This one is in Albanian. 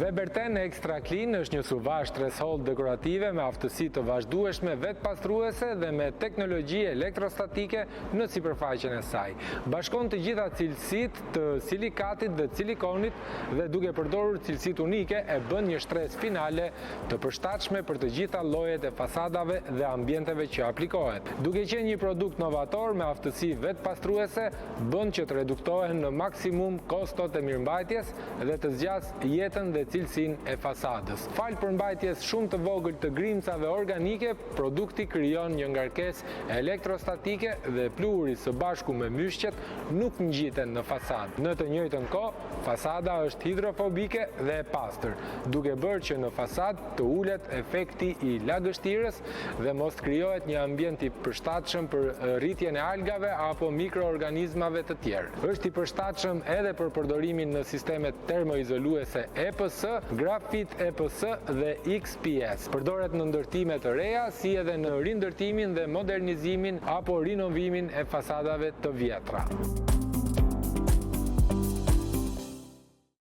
Weberten Extra Clean është një suva shtresë dekorative me aftësi të vazhdueshme vetëpastruese dhe me teknologji elektrostatike në sipërfaqen e saj. Bashkon të gjitha cilësitë të silikatit dhe silikonit dhe duke përdorur cilësitë unike e bën një shtresë finale të përshtatshme për të gjitha llojet e fasadave dhe ambienteve që aplikohet. Duke qenë një produkt novator me aftësi vetëpastruese, bën që të reduktohen në maksimum kostot e mirëmbajtjes dhe të zgjasë jetën dhe cilësinë e fasadës. Falë përmbajtjes shumë të vogël të grimcave organike, produkti krijon një ngarkesë elektrostatike dhe pluhuri së bashku me myshqet nuk ngjiten në fasadë. Në të njëjtën kohë, fasada është hidrofobike dhe e pastër, duke bërë që në fasadë të ulet efekti i lagështirës dhe mos të krijohet një ambient i përshtatshëm për rritjen e algave apo mikroorganizmave të tjerë. Është i përshtatshëm edhe për përdorimin në sistemet termoizoluese EPS, grafit EPS dhe XPS. Përdoret në ndërtime të reja, si edhe në rindërtimin dhe modernizimin apo rinovimin e fasadave të vjetra.